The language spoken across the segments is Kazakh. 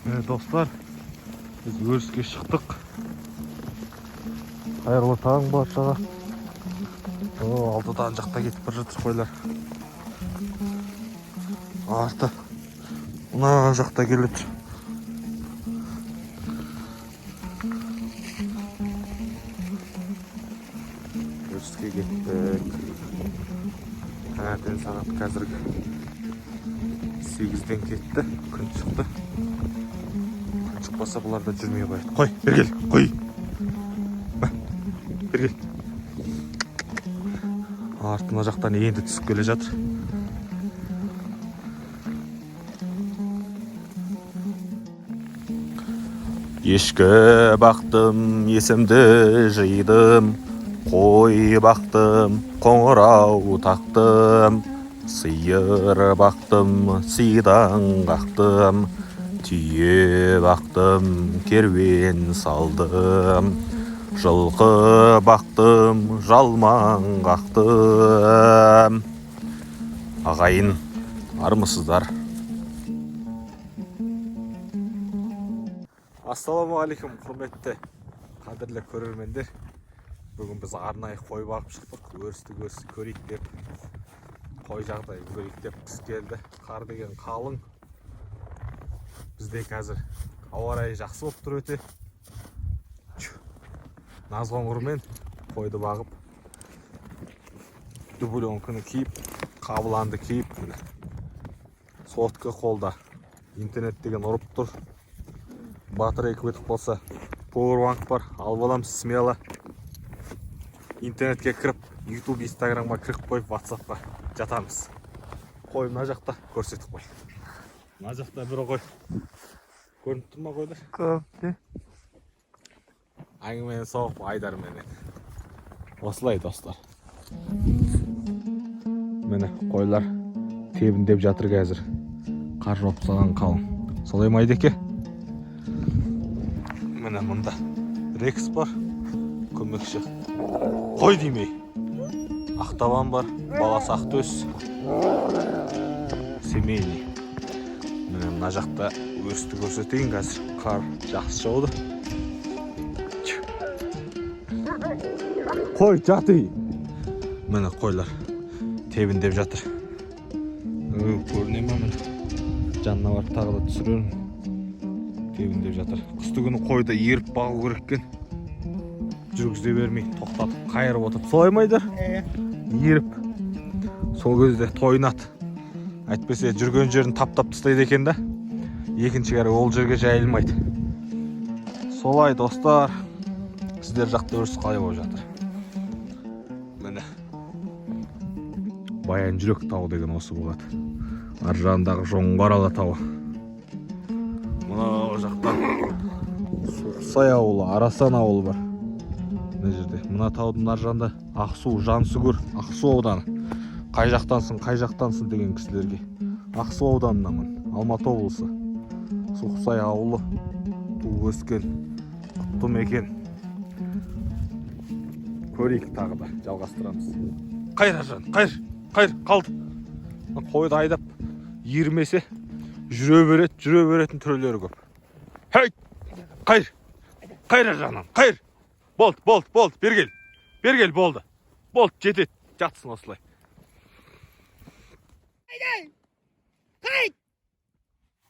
Достар, біз өріске шықтық. Қайырлы таң баршаға. О, алдыда ана жақта кетіп бара жатыр қойлар. Арты мына жақта келеді. Өріске кеттік. Таңертең сағат қазіргі 8-ден кетті, күн шықты. Күн шықпаса бұлар да жүрмей қояды. Қой, бері кел, қой. Мә, бері кел. Арты мына жақтан енді түсіп келе жатыр. Ешкі бақтым, есімді жидым, қой бақтым, қоңырау тақтым, сиыр бақтым, сидаң қақтым, түйе бақтым, керуен салдым, жылқы бақтым, жалмаң қақтым. Ағайын, армысыздар? Ассалаумағалейкум, құрметті қадірлі көрермендер. Бүгін біз арнайы қой бағып шықтық. Өрісті өрісті көрейік деп, қой жағдайын көрейік деп. Қыс келді, қар деген қалың. Бізде қазір ауа райы жақсы болып тұр өте. Назқоңырмен қойды бағып, дубленканы киіп, қабыланды киіп, міне сотка қолда, интернет деген ұрып тұр. Батарейка бітіп қалса, пауэрбанк бар, алып аламыз смело. Интернетке кіріп, YouTube, Инстаграмға кіріп қойып, WhatsAppқа жатамыз. Қой мына жақта, көрсетіп қой. Мына жақта бір қой. Көрініп тұр ма қойлар? Көрінді. Әңгімені соғып Айдарменен. Осылай, достар. Міне қойлар тебіндеп жатыр қазір. Қар жауып тастаған қалың. Солай ма, Айдеке? Міне мында Рекс бар, көмекші. Қой демей. Ақтабан бар, баласы Ақтөс. Семейный. Міне мына жақта өрісті көрсетейін қазір. Қар жақсы жауды. Қой жат ей. Міне қойлар тебіндеп жатыр. Көріне ме міне? Жанына барып тағы да түсірермін. Тебіндеп жатыр. Қысты күні қойды еріп бағу керек екен. Жүргізе бермей, тоқтатып, қайырып отырып. Солай ма, Айдар? Еріп. Сол кезде тойынады. Әйтпесе жүрген жерін таптап тастайды екен да. Екінші кәрі ол жерге жайылмайды. Солай, достар. Сіздер жақта өріс қалай болып жатыр? Міне. Баян жүрек тауы деген осы болады. Ар жағындағы Жоңғар Алатауы. Мына жақта Суықсай ауылы, Арасан ауылы бар. Мына жерде. Мына таудың ар жағында Ақсу, Жансүгір, Ақсу ауданы. Қай жақтансың, қай жақтансың деген кісілерге. Ақсу ауданынанмын, Алматы облысы. Суықсай ауылы, туып өскен құтты мекен. Көрейік тағы да, жалғастырамыз. Қайыр, Аржан, қайыр, қайыр, қалды. Мына қойды айдап ермесе жүре береді, жүре беретін түрлері көп. Хей, қайыр, қайыр, Аржаннан, қайыр. Болды, болды, болды, бері кел. Бері кел, болды. Болды, жетеді. Жатсын осылай.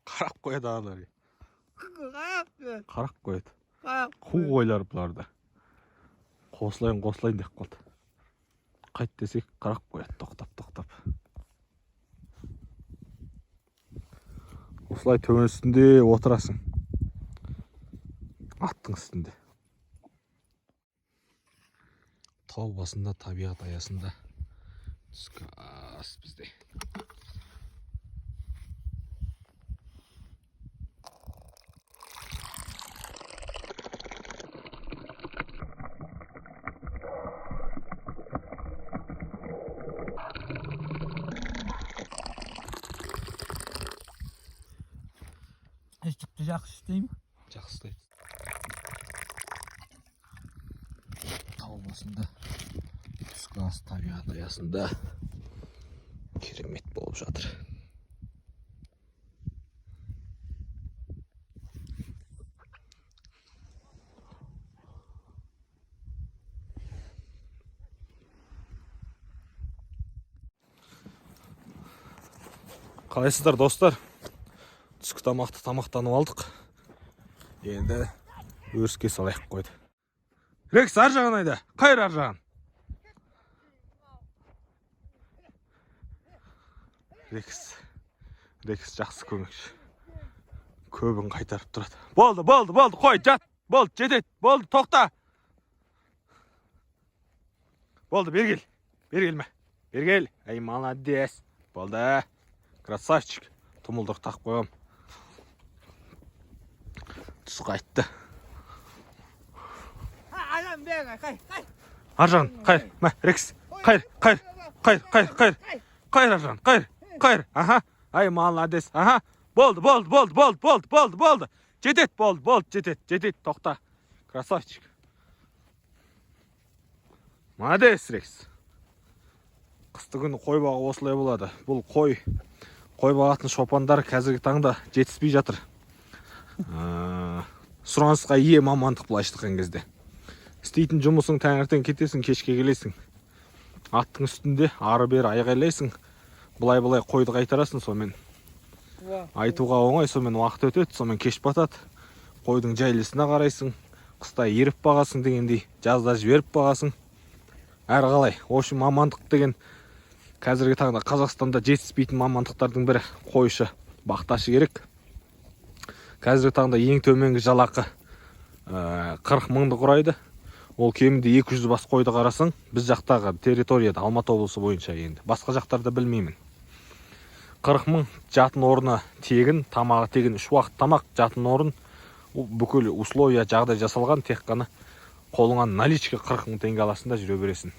Қарап қояды аналар. Қарап қояды. Қу қойлар бұлар да. Қосылайын, қосылайын деп қалды. Қайт десек қарап қояды, тоқтап, тоқтап. Осылай төбенің үстінде отырасың. Аттың үстінде. Тау басында, табиғат аясында түскі ас бізде. Жүкті жақсы істеймін. Жақсы істейді. Тау басында түскі ас табиғат аясында керемет болып жатыр. Қалайсыздар, достар? Түскі тамақты тамақтанып алдық. Енді өріске салайық қойды. Рекс, ар жағын айда. Қайыр ар жағын. Рекс. Рекс жақсы көмекші. Көбін қайтарып тұрады. Болды, болды, болды, қой, жат. Болды, жетеді. Болды, тоқта. Болды, бері кел. Бері келме. Бері кел. Ай, молодец. Болды. Красавчик. Тұмылдырық тағып қойғам. Түс қайтты. Адам бері, қай, қай. Ар жағын, қайыр, мә, Рекс. Қайыр, қайыр, қайыр, қайыр, қайыр. Қайыр ар жағын, қайыр, қайыр. Аха. Ай, молодец. Аха. Болды, болды, болды, болды, болды, болды, болды. Жетеді, болды, болды, жетеді, жетеді. Тоқта. Красавчик. Молодец, Рекс. Қысты күні қой бағу осылай болады. Бұл қой бағатын шопандар қазіргі таңда жетіспей жатыр. Сұранысқа ие мамандық былайша айтқан кезде. Істейтін жұмысың: таңертең кетесің, кешке келесің. Аттың үстінде ары бері айғайлайсың. Былай былай қойды қайтарасың, сонымен айтуға оңай, сонымен уақыт өтеді, сонымен кеш батады. Қойдың жайлысына қарайсың, қыста еріп бағасың дегендей, жазда жіберіп бағасың. Әрі қалай. В общем, мамандық деген қазіргі таңда Қазақстанда жетіспейтін мамандықтардың бірі қойшы, бақташы керек. Қазіргі таңда ең төменгі жалақы 40 мыңды құрайды. Ол кемінде 200 бас қойды қарасаң, біз жақтағы территорияда, Алматы облысы бойынша енді. Басқа жақтарда білмеймін. 40 мың, жатын орны тегін, тамағы тегін, үш уақыт тамақ, жатын орын, бүкіл условия, жағдай жасалған, тек қана қолыңа наличка 40 мың теңге аласың да жүре бересің.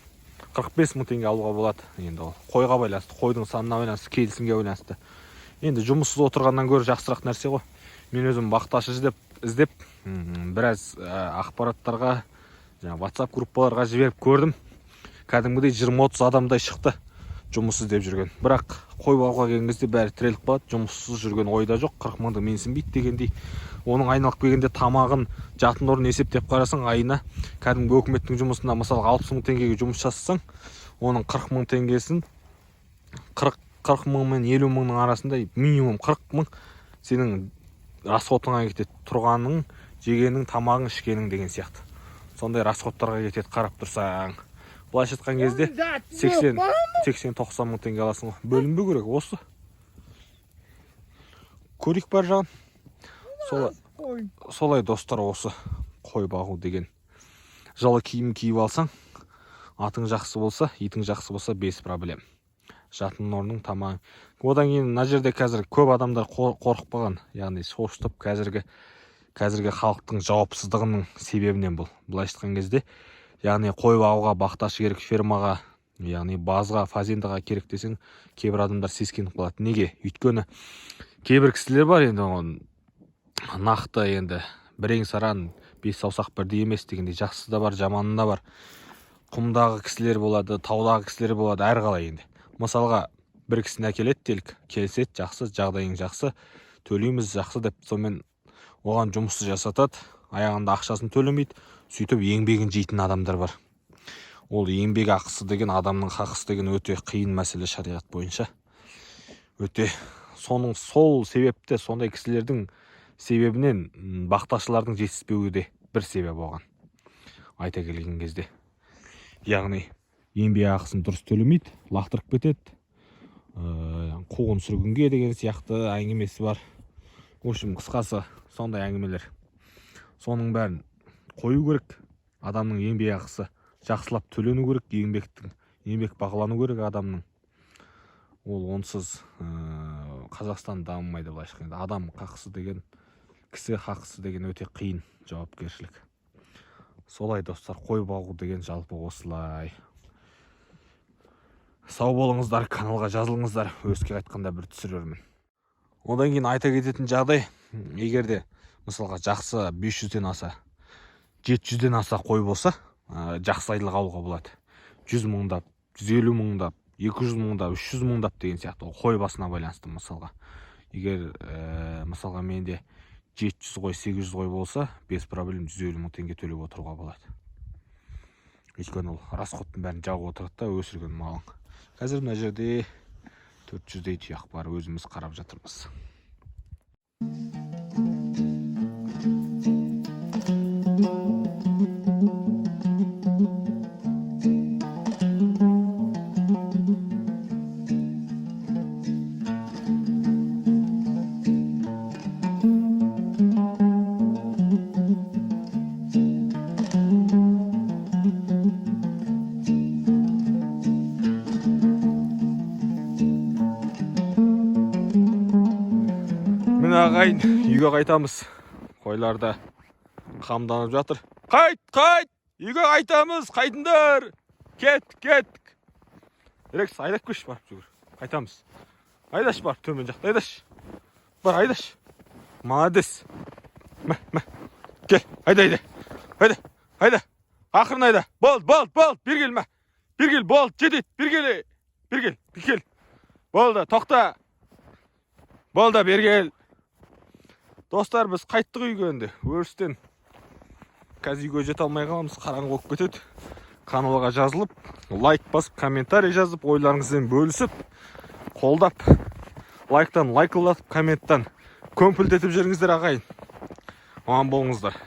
45 мың теңге алуға болады енді, ол қойға байланысты, қойдың санына байланысты, келісімге байланысты. Енді жұмыссыз отырғаннан гөрі жақсырақ нәрсе ғой. Мен өзім бақташы іздеп біраз ақпараттарға, жаңағы WhatsApp группаларға жіберіп көрдім. Кәдімгідей 20-30 адамдай шықты жұмыс іздеп жүрген. Бірақ қой бағуға келген кезде бәрі тіреліп қалады, жұмыссыз жүрген ойда жоқ, 40 мыңды менсінбейді дегендей. Оның айналып келгенде тамағын, жатын орнын есептеп қарасаң, айына кәдімгі өкіметтің жұмысында, мысалға, 60 мың теңгеге жұмыс жасасаң, оның 40 мың теңгесін, 40 мың мен 50 мыңның арасында, минимум 40 мың сенің расходыңа кетеді: тұрғаның, жегенің, тамағың, ішкенің деген сияқты. Сондай расходтарға кетеді. Қарап тұрсаң, былайша айтқан кезде, 80 80-90 мың теңге аласың ғой. Бөлінбеу керек осы. Көрейік бар жағын. Солай, солай, достар, осы қой бағу деген. Жылы киім киіп алсаң, атың жақсы болса, итің жақсы болса, без проблем. Жатын орның, тамағың. Одан кейін мына жерде қазір көп адамдар қорқып қалған, яғни шошытып, қазіргі халықтың жауапсыздығының себебінен бұл. Былайша айтқан кезде, яғни қой бағуға бақташы керек, фермаға, яғни базға, фазендаға керек десең, кейбір адамдар сескеніп қалады. Неге? Өйткені кейбір кісілер бар енді, оны нақты енді бірең саран, бес саусақ бірдей емес дегендей, жақсысы да бар, жаманы да бар. Құмдағы кісілер болады, таудағы кісілер болады, әрқалай енді. Мысалға, бір кісіні әкеледі делік, келіседі, жақсы, жағдайың жақсы, төлейміз жақсы деп, сонымен оған жұмысты жасатады, аяғында ақшасын төлемейді. Сөйтіп еңбегін жейтін адамдар бар. Ол еңбек ақысы деген, адамның хақысы деген өте қиын мәселе шариғат бойынша өте. Соның сол себепті, сондай кісілердің себебінен бақташылардың жетіспеуі де бір себеп оған айта келген кезде. Яғни еңбек ақысын дұрыс төлемейді, лақтырып кетеді, қуғын сүргінге деген сияқты әңгімесі бар. В общем, қысқасы, сондай әңгімелер. Соның бәрін қою керек. Адамның еңбек ақысы жақсылап төлену керек, еңбек бағалану керек адамның. Ол онсыз Қазақстан дамымайды. Былайша айтқанда, адам хақысы деген, кісі хақысы деген өте қиын жауапкершілік. Солай, достар, қой бағу деген жалпы осылай. Сау болыңыздар, каналға жазылыңыздар. Өріске қайтқанда бір түсірермін. Одан кейін айта кететін жағдай: егер де, мысалға, жақсы 500-ден аса, 700-ден аса қой болса, жақсы айлық алуға болады: 100 мыңдап, 150 мыңдап, 200 мыңдап, 300 мыңдап деген сияқты. Ол қой басына байланысты. Мысалға, егер мысалға, менде 700 қой, 800 қой болса, без проблем 150 мың теңге төлеп отыруға болады. Өйткені ол расходтың бәрін жауып отырады да өсірген малың. Қазір мына жерде 400-дей тұяқ бар, өзіміз қарап жатырмыз. Міне, ағайын, үйге қайтамыз. Қойлар да қамданып жатыр. Қайт, қайт, үйге қайтамыз, қайтыңдар. Кеттік, кеттік. Рекс, айдап келші, барып жүгір. Қайтамыз. Айдашы барып төмен жақта, айдашы. Бар, айдашы. Молодец. Мә, мә. Кел, айда, айда. Айда, айда. Ақырын айда. Болды, болды, болды. Бері кел, мә. Бері кел, болды, жетеді. Бері кел. Бері кел, бері кел. Болды, тоқта. Болды, бері кел. Достар, біз қайттық үйге енді. Өрістен. Қазір үйге жете алмай қаламыз, қараңғы болып кетеді. Каналға жазылып, лайк басып, комментарий жазып, ойларыңызбен бөлісіп, қолдап, лайктан лайкылдатып, комменттан көмпілдетіп жүріңіздер, ағайын. Аман болыңыздар.